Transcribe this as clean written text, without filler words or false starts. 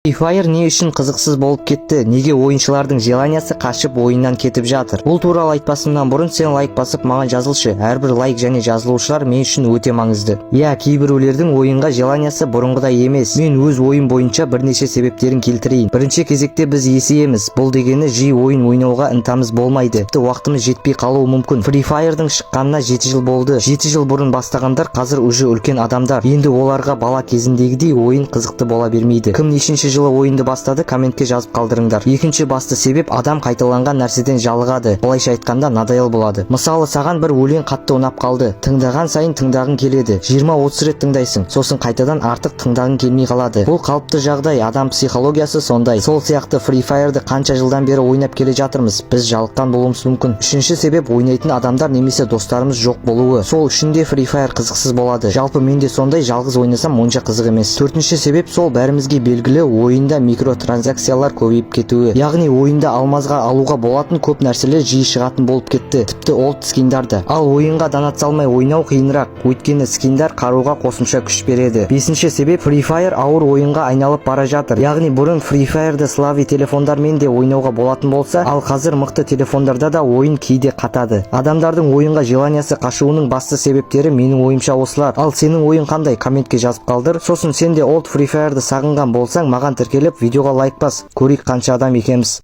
Free Fire не үшін қызықсыз болып кетті? Неге ойыншылардың желаниясы қашып, ойыннан кетіп жатыр? Бұл туралы айтпасымнан бұрын сен лайк басып, маған жазылшы. Әрбір лайк және жазылушылар мен үшін өте маңызды. Иә, кейбіреулердің ойынға желаниясы бұрынғыдай емес. Мен өз ойым бойынша бірнеше себептерін келтірейін. Бірінші кезекте біз есейеміз. Бұл дегені жиі ойын ойнауға ынтамыз болмайды. Тіпті уақытымыз жетпей қалуы мүмкін. Free Fire'дың шыққанына 7 жыл болды. 7 жыл бұрын бастағандар қазір уже үлкен адамдар. Енді оларға бала кезіндегідей ойын қызықты бола бермейді. Кім нешінші жылы ойынды бастады, комментке жазып қалдырыңдар. Екінші басты себеп: адам қайталанған нәрседен жалығады. Былайша айтқанда, надоел болады. Мысалы, саған бір өлең қатты ұнап қалды. Тыңдаған сайын тыңдағың келеді. 20-30 рет тыңдайсың. Сосын қайтадан артық тыңдағың келмей қалады. Бұл қалыпты жағдай, адам психологиясы сондай. Сол сияқты Free Fire'ды қанша жылдан бері ойнап келе жатырмыз. Біз жалыққан болуымыз мүмкін. Үшінші себеп: ойнайтын адамдар немесе достарымыз жоқ болуы. Сол үшін де Free Fire қызықсыз болады. Жалпы менде сондай, жалғыз ойнасам, онша қызық емес. Төртінші себеп: сол бәрімізге белгілі, ойында микротранзакциялар көбейіп кетуі. Яғни ойында алмазға алуға болатын көп нәрселер жиі шығатын болып кетті. Тіпті олд скиндар да. Ал ойынға донат салмай ойнау қиынырақ. Өйткені скиндар қаруға қосымша күш береді. Бесінші себеп: Free Fire ауыр ойынға айналып бара жатыр. Яғни бұрын Free Fire'ды слабый телефондармен де ойнауға болатын болса, ал қазір мықты телефондарда да ойын кейде қатады. Адамдардың ойынға желаниясы қашуының басты себептері менің ойымша осылар. Ал сенің ойың қандай? Комментке жазып қалдыр. Сосын сен де олд Free Fire'ды сағынған болсаң, маған тіркеліп, видеоға лайк бас. Көрейік, қанша адам екенбіз.